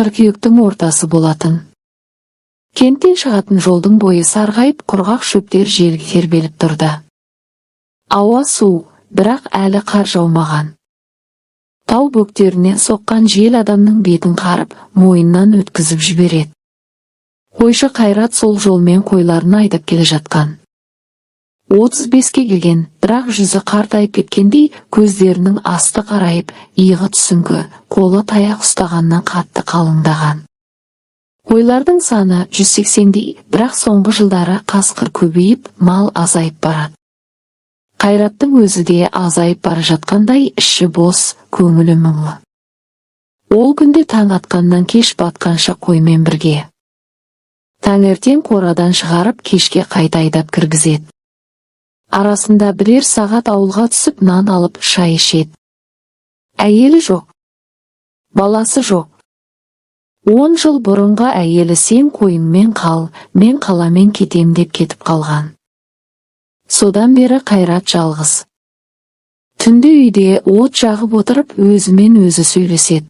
Қыркүйектің ортасы болатын. Кенттен шығатын жолдың бойы сарғайып, құрғақ шөптер желге тербеліп тұрды. Ауа суық, бірақ әлі қар жаумаған. Тау бөктерінен соққан жел адамның бетін қарып, мойнынан өткізіп жібереді. Қойшы Қайрат сол жолмен қойларын айдап келе жатқан. 35-ке келген, бірақ жүзі қартайып кеткендей, көздерінің асты қарайып, иығы түсіңкі, қолы таяқ ұстағаннан қатты қалыңдаған. Қойлардың саны 180-дей, бірақ соңғы жылдары қасқыр көбейіп, мал азайып барады. Қайраттың өзі де азайып бара жатқандай, іші бос, көңілі мұңлы. Ол күнде таң атқаннан кеш батқанша қоймен бірге. Таңертең қорадан шығарып, кешке қайта айдап кіргізеді. Арасында бірер сағат ауылға түсіп, нан алып, шай ішеді. Әйелі жоқ. Баласы жоқ. 10 жыл бұрынғы әйелі «Сен қойыңмен қал, мен қаламен кетем» деп кетіп қалған. Содан бері Қайрат жалғыз. Түнде үйде от жағып отырып, өзімен өзі сөйлеседі.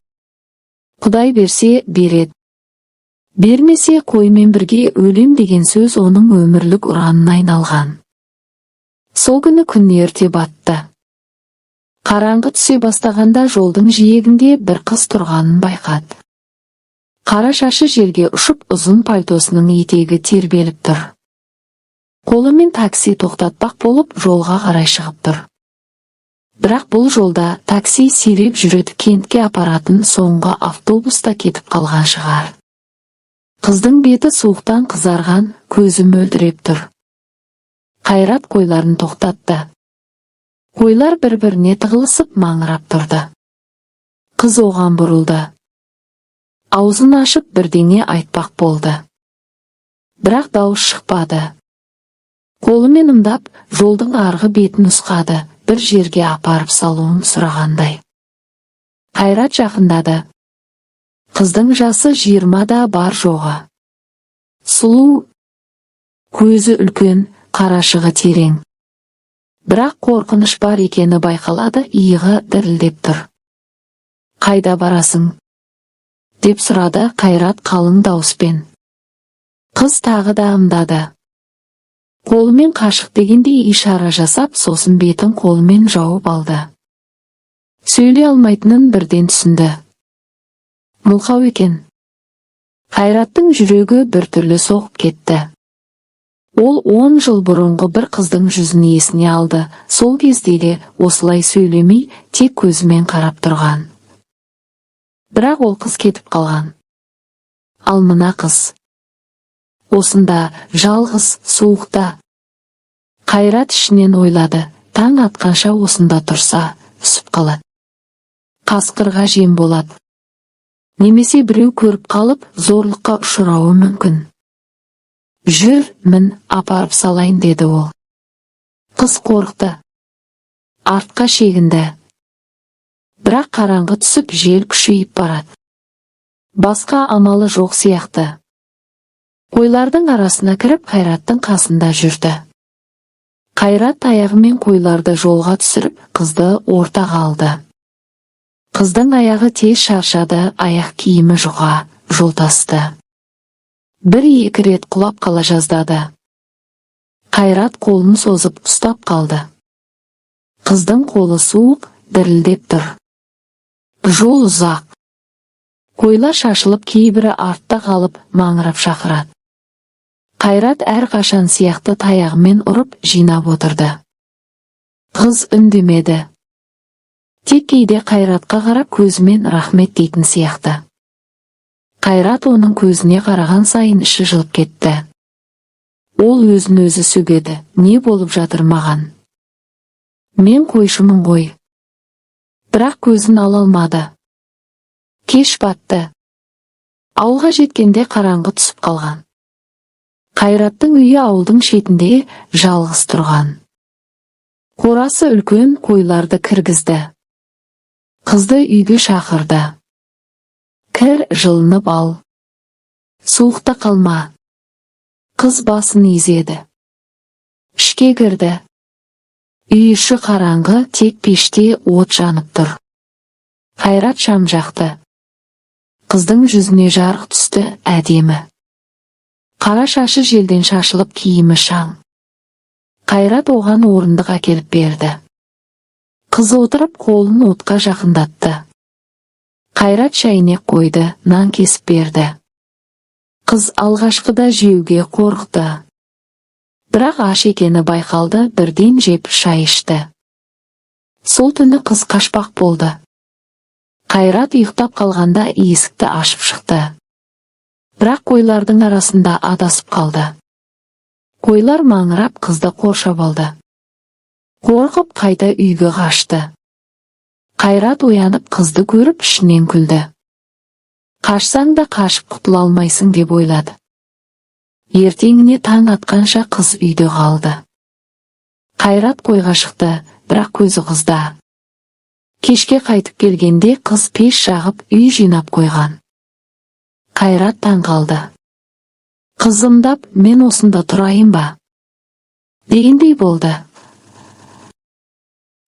Құдай берсе, береді. Бермесе, қоймен бірге өлем деген сөз оның өмірлік ұранына айналған. Сол күні күн ерте батты. Қараңғы түсе бастағанда жолдың жиегінде бір қыз тұрғанын байқады. Қара шашы желге ұшып, ұзын пальтосының етегі тербеліп тұр. Қолымен такси тоқтатпақ болып, жолға қарай шығып тұр. Бірақ бұл жолда такси сирек жүреді, кентке апаратын соңғы автобус та кетіп қалған шығар. Қыздың беті суықтан қызарған, көзі мөлдіреп тұр. Қайрат қойларын тоқтатты. Қойлар бір-біріне тығылысып, маңырап тұрды. Қыз оған бұрылды. Аузын ашып, бірдеңе айтпақ болды. Бірақ дауыс шықпады. Қолымен ымдап, жолдың арғы бетін нұсқады, бір жерге апарып салуын сұрағандай. Қайрат жақындады. Қыздың жасы 20-да бар жоғы. Сұлу, көзі үлкен, қарашығы терең. Бірақ қорқыныш бар екені байқалады, иығы дірілдеп тұр. «Қайда барасың?» деп сұрады Қайрат қалың дауыспен. Қыз тағы да ымдады. Қолымен қашық дегендей ишара жасап, сосын бетін қолымен жауып алды. Сөйлей алмайтынын бірден түсінді. Мылқау екен. Қайраттың жүрегі біртүрлі соғып кетті. Ол 10 жыл бұрынғы бір қыздың жүзін есіне алды, сол кезде де осылай сөйлемей, тек көзімен қарап тұрған. Бірақ ол қыз кетіп қалған. Ал мына қыз осында, жалғыз, суықта. Қайрат ішінен ойлады: таң атқанша осында тұрса, үсіп қалады. Қасқырға жем болады. Немесе біреу көріп қалып, зорлыққа ұшырауы мүмкін. «Жүр, мін, апарып салайын», – деді ол. Қыз қорықты. Артқа шегінді. Бірақ қараңғы түсіп, жел күшейіп барады. Басқа амалы жоқ сияқты. Қойлардың арасына кіріп, Қайраттың қасында жүрді. Қайрат таяғымен қойларды жолға түсіріп, қызды ортаға алды. Қыздың аяғы тез шаршады, аяқ киімі жұқа, жолтасты. Бір-екі рет құлап қала жаздады. Қайрат қолын созып ұстап қалды. Қыздың қолы суық, дірілдеп тұр. Жол ұзақ. Қойлар шашылып, кейбірі артта қалып, маңырап шақырады. Қайрат әрқашан сияқты таяғымен ұрып, жинап отырды. Қыз үндемеді. Тек кейде Қайратқа қарап, көзімен рахмет дейтін сияқты. Қайрат оның көзіне қараған сайын іші жылып кетті. Ол өзін өзі сөгеді: «Не болып жатыр маған? Мен қойшымын ғой». Бірақ көзін ала алмады. Кеш батты. Ауылға жеткенде қараңғы түсіп қалған. Қайраттың үйі ауылдың шетінде жалғыз тұрған. Қорасы үлкен, қойларды кіргізді. Қызды үйге шақырды. «Кір, жылынып ал. Суықта қалма». Қыз басын изеді. Ішке кірді. Үй іші қараңғы, тек пеште от жанып тұр. Қайрат шам жақты. Қыздың жүзіне жарық түсті, әдемі. Қара шашы желден шашылып, киімі шаң. Қайрат оған орындық әкеліп берді. Қыз отырып, қолын отқа жақындатты. Қайрат шәйнек қойды, нан кесіп берді. Қыз алғашқыда жеуге қорықты. Бірақ аш екені байқалды, бірден жеп, шай ішті. Сол түні қыз қашпақ болды. Қайрат ұйықтап қалғанда есікті ашып шықты. Бірақ қойлардың арасында адасып қалды. Қойлар маңырап, қызды қоршап алды. Қорқып, қайта үйге қашты. Қайрат оянып, қызды көріп, ішінен күлді. Қашсаң да қашып құтыла алмайсың деп ойлады. Ертеңіне таң атқанша қыз үйде қалды. Қайрат қойға шықты, бірақ көзі қызда. Кешке қайтып келгенде қыз пеш жағып, үй жинап қойған. Қайрат таң қалды. Қыз ымдап, «Мен осында тұрайын ба?» дегендей болды.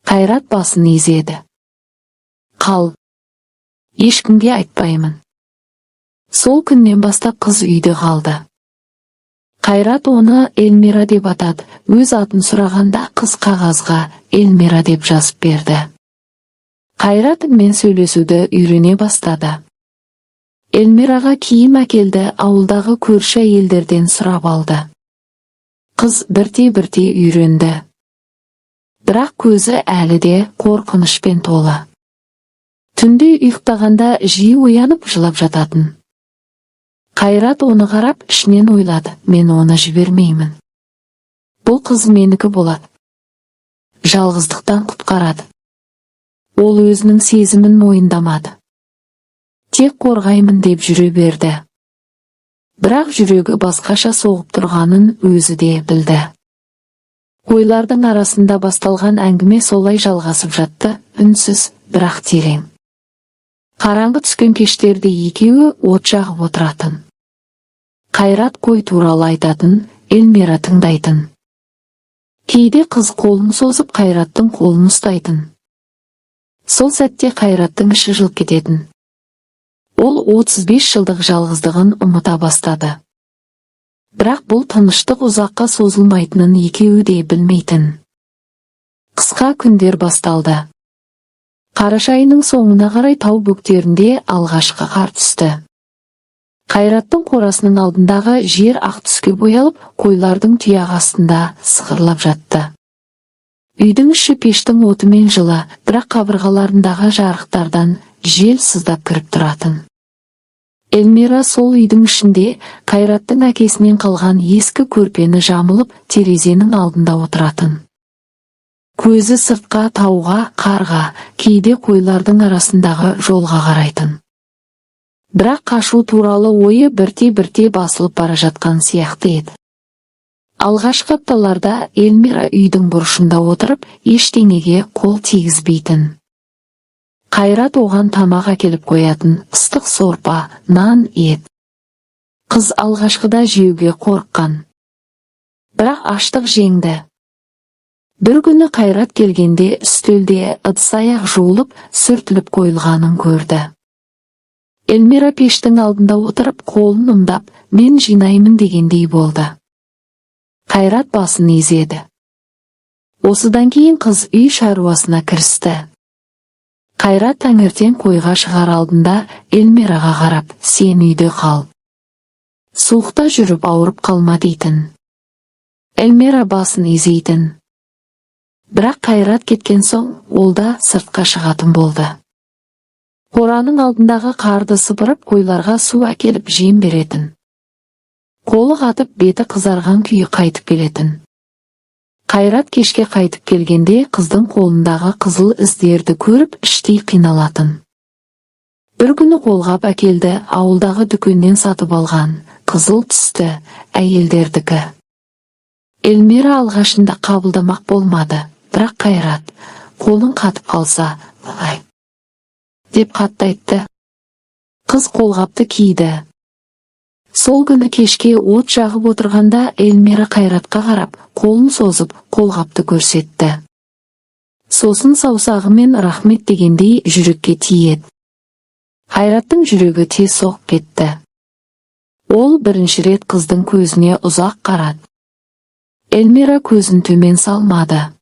Қайрат басын изеді. «Қал. Ешкімге айтпаймын». Сол күннен бастап қыз үйде қалды. Қайрат оны Эльмира деп атады. Өз атын сұрағанда қыз қағазға «Эльмира» деп жазып берді. Қайрат мен сөйлесуді үйрене бастады. Эльмираға киім әкелді, ауылдағы көрші әйелдерден сұрап алды. Қыз бірте-бірте үйренді. Бірақ көзі әлі де қорқынышпен толы. Түнде ұйықтағанда жиі оянып, жылап жататын. Қайрат оны қарап, ішінен ойлады: «Мен оны жібермеймін. Бұл қыз менікі болады. Жалғыздықтан құтқарады». Ол өзінің сезімін мойындамады. Тек қорғаймын деп жүре берді. Бірақ жүрегі басқаша соғып тұрғанын өзі де білді. Қойлардың арасында басталған әңгіме солай жалғасып жатты, үнсіз, бірақ терең. Қараңғы түскен кештерде екеуі от жағып отыратын. Қайрат қой туралы айтатын, Эльмира тыңдайтын. Кейде қыз қолын созып, Қайраттың қолын ұстайтын. Сол сәтте Қайраттың іші жылып кететін. Ол 35 жылдық жалғыздығын ұмыта бастады. Бірақ бұл тыныштық ұзаққа созылмайтынын екеуі де білмейтін. Қысқа күндер басталды. Қараша айының соңына қарай тау бөктерінде алғашқы қар түсті. Қайраттың қорасының алдындағы жер ақ түске боялып, қойлардың тұяғы астында сықырлап жатты. Үйдің іші пештің отымен жылы, бірақ қабырғаларындағы жарықтардан жел сыздап кіріп тұратын. Эльмира сол үйдің ішінде Қайраттың әкесінен қалған ескі көрпені жамылып, терезенің алдында отыратын. Көзі сыртқа, тауға, қарға, кейде қойлардың арасындағы жолға қарайтын. Бірақ қашу туралы ойы бірте-бірте басылып бара жатқан сияқты еді. Алғашқы апталарда Эльмира үйдің бұрышында отырып, ештеңеге қол тигізбейтін. Қайрат оған тамақ әкеліп қоятын: ыстық сорпа, нан, ет. Қыз алғашқыда жеуге қорыққан. Бірақ аштық жеңді. Бір күні Қайрат келгенде үстелде ыдыс-аяқ жуылып, сүртіліп қойылғанын көрді. Эльмира пештің алдында отырып, қолын ымдап, «Мен жинаймын» дегендей болды. Қайрат басын изеді. Осыдан кейін қыз үй шаруасына кірісті. Қайрат таңертең қойға шығар алдында Эльмираға қарап, «Сен үйде қал. Суықта жүріп ауырып қалма», — дейтін. Эльмира басын изейтін. Бірақ Қайрат кеткен соң ол да сыртқа шығатын болды. Қораның алдындағы қарды сыпырып, қойларға су әкеліп, жем беретін. Қолы қатып, беті қызарған күйі қайтып келетін. Қайрат кешке қайтып келгенде қыздың қолындағы қызыл іздерді көріп, іштей қиналатын. Бір күні қолғап әкелді, ауылдағы дүкеннен сатып алған, қызыл түсті, әйелдердікі. Эльмира алғашында қабылдамақ болмады, бірақ Қайрат, «Қолың қатып қалса, ай», — деп қатты айтты. Қыз қолғапты киді. Сол күні кешке от жағып отырғанда Эльмира Қайратқа қарап, қолын созып, қолғапты көрсетті. Сосын саусағымен рахмет дегендей жүрекке тиеді. Қайраттың жүрегі тез соғып кетті. Ол бірінші рет қыздың көзіне ұзақ қарады. Эльмира көзін төмен салмады.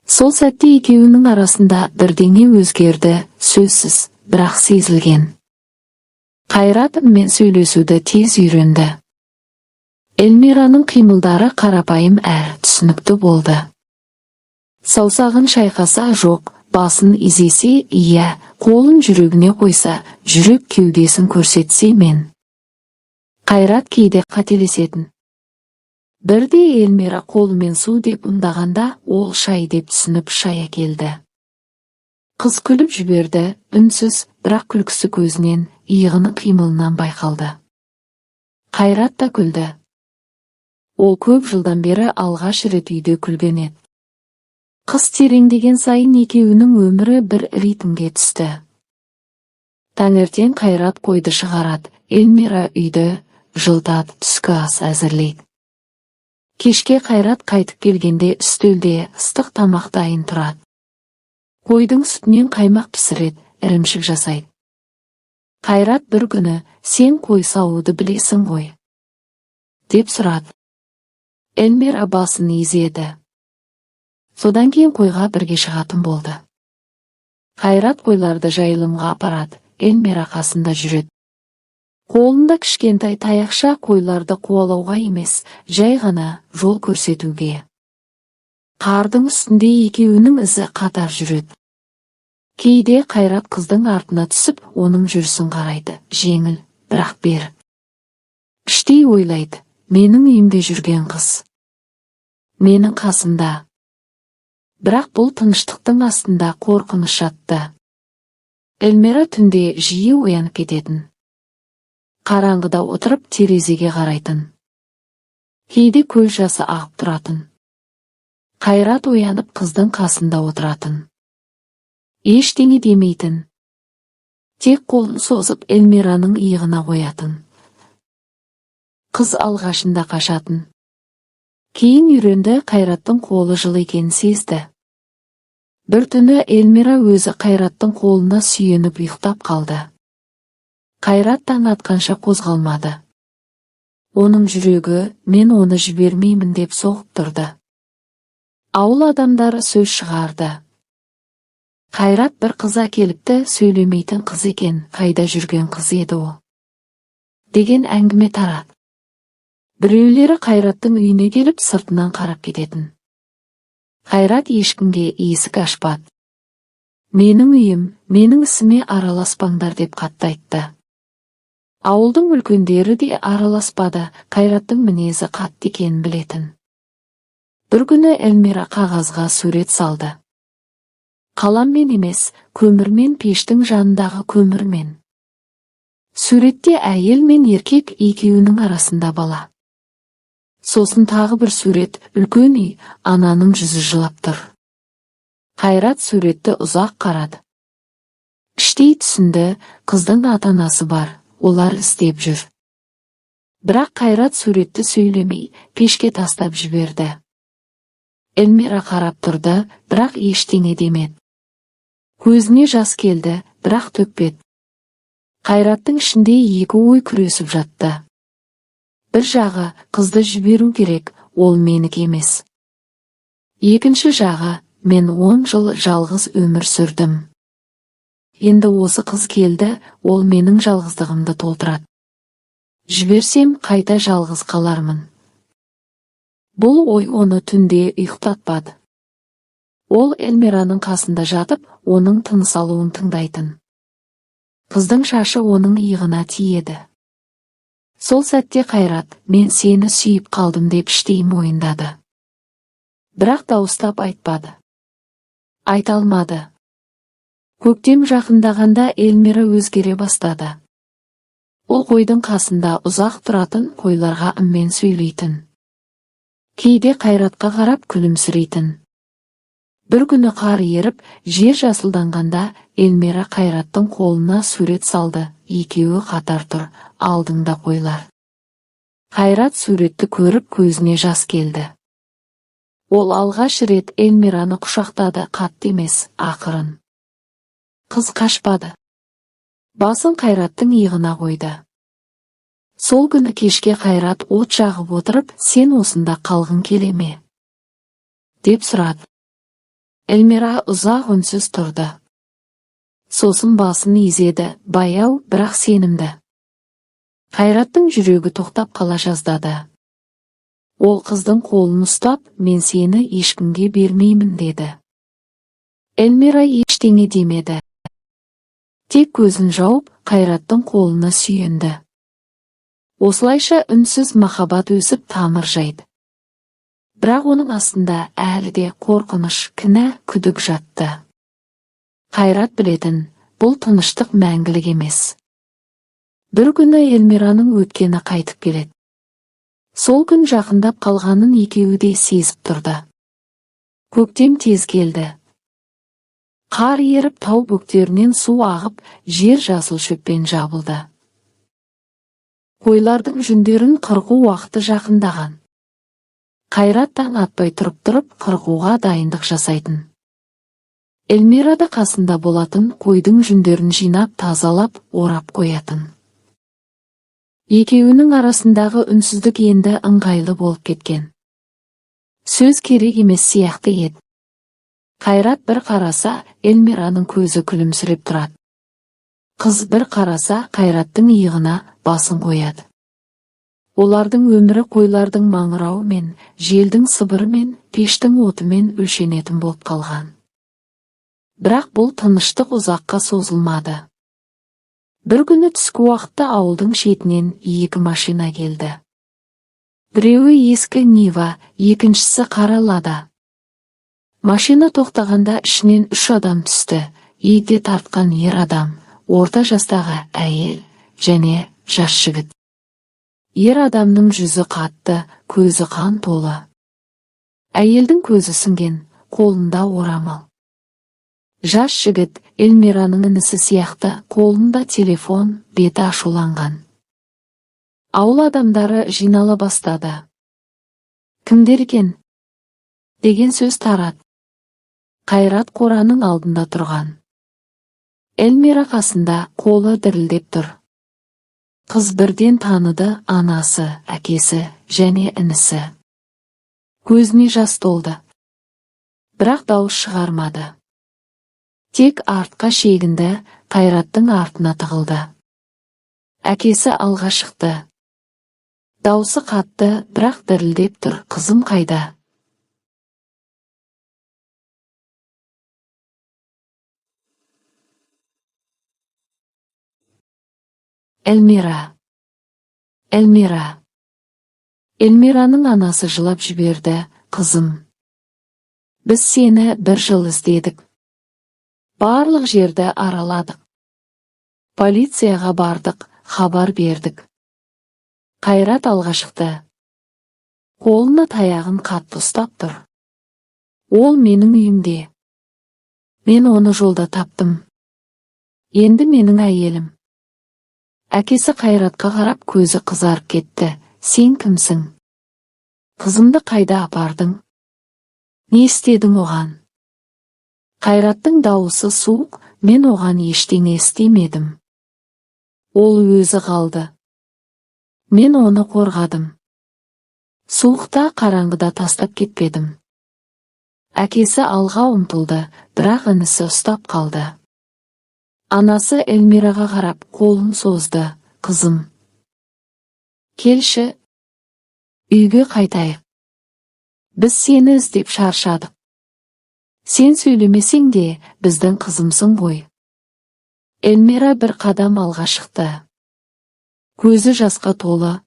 Сол сәтте екеуінің арасында бірдеңе өзгерді, сөзсіз, бірақ сезілген. Қайрат мен сөйлесуді тез үйренді. Эльмираның қимылдары қарапайым әрі түсінікті болды. Саусағын шайқаса, жоқ, басын изесе, иә, қолын жүрегіне қойса, жүрек, кеудесін көрсетсе, мен. Қайрат кейде қателесетін. Бірде Эльмира қолымен су деп ымдағанда, ол шай деп түсініп, шай әкелді. Қыз күліп жіберді, үнсіз, бірақ күлкісі көзінен, иығының қимылынан байқалды. Қайрат та күлді. Ол көп жылдан бері алғаш рет үйде күлген еді. Қыс тереңдеген сайын екеуінің өмірі бір ритмге түсті. Таңертең Қайрат қойды шығарады, Эльмира үйді жылытады, түскі ас әзірлейді. Кешке Қайрат қайтып келгенде үстелде ыстық тамақ дайын тұрады. Қойдың сүтінен қаймақ пісіреді, ірімшік жасайды. Қайрат бір күні: «Сен қой саууды білесің ғой?» – деп сұрады. Эльмира басын изеді. Содан кейін қойға бірге шығатын болды. Қайрат қойларды жайылымға апарады, Эльмира қасында жүреді. Қолында кішкентай таяқша, қойларды қуалауға емес, жай ғана жол көрсетуге. Қардың үстінде екеуінің ізі қатар жүреді. Кейде Қайрат қыздың артына түсіп, оның жүрісін қарайды, жеңіл, бірақ берік. Іштей ойлайды: менің үйімде жүрген қыз. Менің қасымда. Бірақ бұл тыныштықтың астында қорқыныш жатты. Эльмира түнде жиі оянып кететін. Қараңғыда отырып терезеге қарайтын. Кейде көз жасы ағып тұратын. Қайрат оянып, қыздың қасында отыратын. Ештеңе демейтін. Тек қолын созып, Эльмираның иығына қоятын. Қыз алғашында қашатын. Кейін үйренді, Қайраттың қолы жылы екенін сезді. Бір түні Эльмира өзі Қайраттың қолына сүйеніп ұйықтап қалды. Қайрат таң атқанша қозғалмады. Оның жүрегі «мен оны жібермеймін» деп соғып тұрды. Ауыл адамдары сөз шығарды. Қайрат бір қыз әкеліпті, сөйлемейтін қыз екен, қайда жүрген қыз еді ол, деген әңгіме тарады. Біреулері Қайраттың үйіне келіп, сыртынан қарап кететін. Қайрат ешкімге есік ашпады. «Менің үйім, менің ісіме араласпаңдар», – деп қатты айтты. Ауылдың үлкендері де араласпады, Қайраттың мінезі қатты екенін білетін. Бір күні Эльмира қағазға сурет салды. Қаламмен емес, көмірмен, пештің жанындағы көмірмен. Суретте әйел мен еркек, екеуінің арасында бала. Сосын тағы бір сурет: үлкен үй, ананың жүзі жылап тұр. Қайрат суретті ұзақ қарады. Іштей түсінді: қыздың ата-анасы бар, олар іздеп жүр. Бірақ Қайрат суретті сөйлемей, пешке тастап жіберді. Эльмира қарап тұрды, бірақ ештеңе демеді. Көзіне жас келді, бірақ төкпеді. Қайраттың ішінде екі ой күресіп жатты. Бір жағы: қызды жіберу керек, ол менікі емес. Екінші жағы: мен 10 жыл жалғыз өмір сүрдім. Енді осы қыз келді, ол менің жалғыздығымды толтырады. Жіберсем, қайта жалғыз қалармын. Бұл ой оны түнде ұйықтатпады. Ол Эльмираның қасында жатып, оның тыныс алуын тыңдайтын. Қыздың шашы оның иығына тиеді. Сол сәтте Қайрат «мен сені сүйіп қалдым» деп іштей мойындады. Бірақ дауыстап айтпады. Айта алмады. Көктем жақындағанда Эльмира өзгере бастады. Ол қойдың қасында ұзақ тұратын, қойларға ыммен сөйлейтін. Кейде Қайратқа қарап күлімсірейтін. Бір күні қар еріп, жер жасылданғанда Эльмира Қайраттың қолына сурет салды: екеуі қатар тұр, алдында қойлар. Қайрат суретті көріп, көзіне жас келді. Ол алғаш рет Эльмираны құшақтады, қатты емес, ақырын. Қыз қашпады. Басын Қайраттың иығына қойды. Сол күні кешке Қайрат от жағып отырып, «Сен осында қалғың келе ме?» деп сұрады. Эльмира ұзақ үнсіз тұрды. Сосын басын изеді, баяу, бірақ сенімді. Қайраттың жүрегі тоқтап қала жаздады. Ол қыздың қолын ұстап, «Мен сені ешкімге бермеймін», – деді. Эльмира ештеңе демеді. Тек көзін жауып, Қайраттың қолына сүйенді. Осылайша үнсіз махаббат өсіп, тамыр жайды. Бірақ оның астында әлі де қорқыныш, кінә, күдік жатты. Қайрат білетін, бұл тыныштық мәңгілік емес. Бір күні Эльмираның өткені қайтып келеді. Сол күн жақындап қалғанын екеуі де сезіп тұрды. Көктем тез келді. Қар еріп, тау бөктерінен су ағып, жер жасыл шөппен жабылды. Қойлардың жүндерін қырқу уақыты жақындаған. Қайрат таң атпай тұрып-тұрып қырқуға дайындық жасайтын. Эльмира да қасында болатын, қойдың жүндерін жинап, тазалап, орап қоятын. Екеуінің арасындағы үнсіздік енді ыңғайлы болып кеткен. Сөз керек емес сияқты еді. Қайрат бір қараса, Эльмираның көзі күлімсіреп тұрады. Қыз бір қараса, Қайраттың иығына басын қояды. Олардың өмірі қойлардың маңырауымен, желдің сыбырымен, пештің отымен өлшенетін болып қалған. Бірақ бұл тыныштық ұзаққа созылмады. Бір күні түскі уақытта ауылдың шетінен екі машина келді. Біреуі ескі Нива, екіншісі қара Лада. Машина тоқтағанда ішінен үш адам түсті: егде тартқан ер адам, орта жастағы әйел және жас жігіт. Ер адамның жүзі қатты, көзі қан толы. Әйелдің көзі ісінген, қолында орамал. Жас жігіт Эльмираның інісі сияқты, қолында телефон, беті ашуланған. Ауыл адамдары жинала бастады. «Кімдер екен?» деген сөз тарады. Қайрат қораның алдында тұрған. Эльмира қасында, қолы дірілдеп тұр. Қыз бірден таныды: анасы, әкесі және інісі. Көзіне жас толды. Бірақ дауыс шығармады. Тек артқа шегінді, Қайраттың артына тығылды. Әкесі алға шықты. Даусы қатты, бірақ дірілдеп тұр: «Қызым қайда?» Эльмира. Эльмира. Эльмираның анасы жылап жіберді: «Қызым. Біз сені бір жыл іздедік. Барлық жерді араладық. Полицияға бардық, хабар бердік». Қайрат алға шықты. Қолына таяғын қатты ұстап тұр. «Ол менің үйімде. Мен оны жолда таптым. Енді менің әйелім». Әкесі Қайратқа қарап, көзі қызарып кетті. «Сен кімсің? Қызымды қайда апардың? Не істедің оған?» Қайраттың дауысы суық: «Мен оған ештеңе істемедім. Ол өзі қалды. Мен оны қорғадым. Суықта, қараңғыда тастап кетпедім». Әкесі алға ұмтылды, бірақ інісі ұстап қалды. Анасы Эльмираға қарап, қолын созды: «Қызым. Келші. Үйге қайтайық. Біз сені іздеп шаршадық. Сен сөйлемесең де, біздің қызымсың ғой». Эльмира бір қадам алға шықты. Көзі жасқа толы.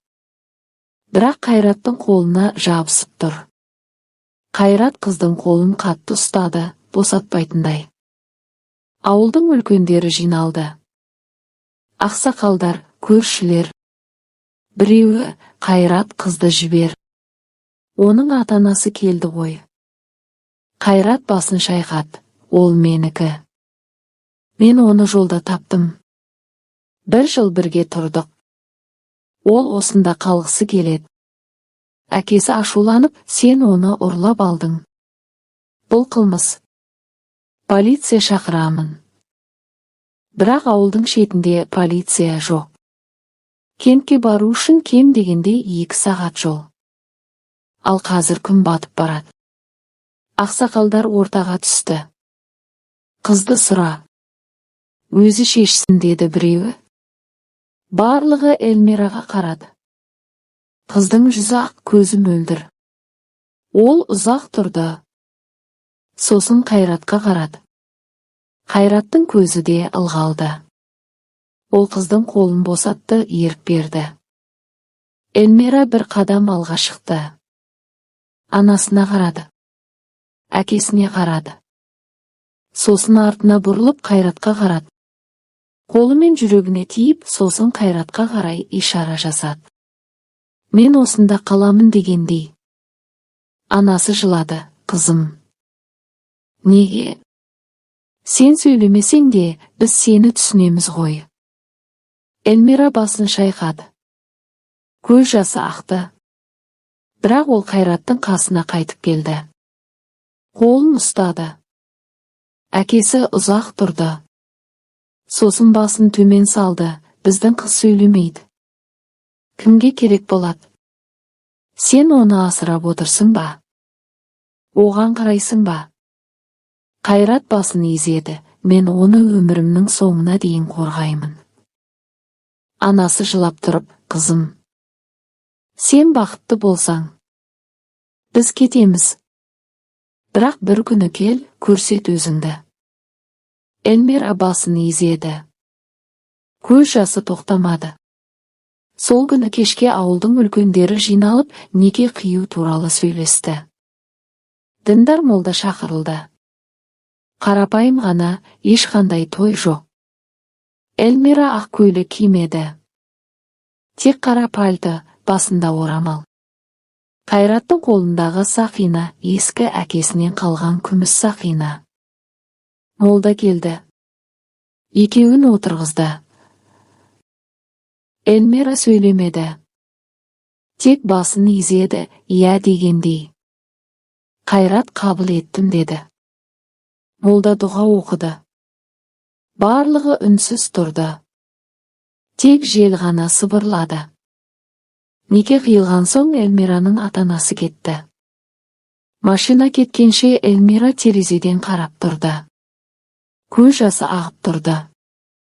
Бірақ Қайраттың қолына жабысып тұр. Қайрат қыздың қолын қатты ұстады, босатпайтындай. Ауылдың үлкендері жиналды. Ақсақалдар, көршілер. Біреуі: «Қайрат, қызды жібер. Оның ата-анасы келді ғой». Қайрат басын шайқады: «Ол менікі. Мен оны жолда таптым. Бір жыл бірге тұрдық. Ол осында қалғысы келеді». Әкесі ашуланып: «Сен оны ұрлап алдың. Бұл қылмыс. Полиция шақырамын». Бірақ ауылдың шетінде полиция жоқ. Кентке бару үшін кем дегенде 2 сағат жол. Ал қазір күн батып барады. Ақсақалдар ортаға түсті. «Қызды сұра. Өзі шешсін», – деді біреуі. Барлығы Эльмираға қарады. Қыздың жүзі ақ, көзі мөлдір. Ол ұзақ тұрды. Сосын Қайратқа қарады. Қайраттың көзі де ылғалды. Ол қыздың қолын босатты, ерік берді. Эльмира бір қадам алға шықты. Анасына қарады. Әкесіне қарады. Сосын артына бұрылып, Қайратқа қарады. Қолымен жүрегіне тиіп, сосын Қайратқа қарай ишара жасады. «Мен осында қаламын» дегендей. Анасы жылады: «Қызым. Неге? Сен сөйлемесең де, біз сені түсінеміз ғой». Эльмира басын шайқады. Көз жасы ақты. Бірақ ол Қайраттың қасына қайтып келді. Қолын ұстады. Әкесі ұзақ тұрды. Сосын басын төмен салды: «Біздің қыз сөйлемейді. Кімге керек болады? Сен оны асырап отырсың ба? Оған қарайсың ба?» Қайрат басын изеді: «Мен оны өмірімнің соңына дейін қорғаймын». Анасы жылап тұрып: «Қызым, сен бақытты болсаң, біз кетеміз. Бірақ бір күні кел, көрсет өзіңді». Эльмира басын изеді. Көз жасы тоқтамады. Сол күні кешке ауылдың үлкендері жиналып, неке қию туралы сөйлесті. Діндар молда шақырылды. Қарапайым ғана, ешқандай той жоқ. Эльмира ақ көйлек кимеді. Тек қара пальто, басында орамал. Қайраттың қолындағы сақина, ескі әкесінен қалған күміс сақина. Молда келді. Екеуін отырғызды. Эльмира сөйлемеді. Тек басын изеді, иә дегендей. Қайрат «Қабыл еттім» деді. Молда дұға оқыды. Барлығы үнсіз тұрды. Тек жел ғана сыбырлады. Неке қиылған соң Эльмираның ата-анасы кетті. Машина кеткенше Эльмира терезеден қарап тұрды. Көз жасы ағып тұрды.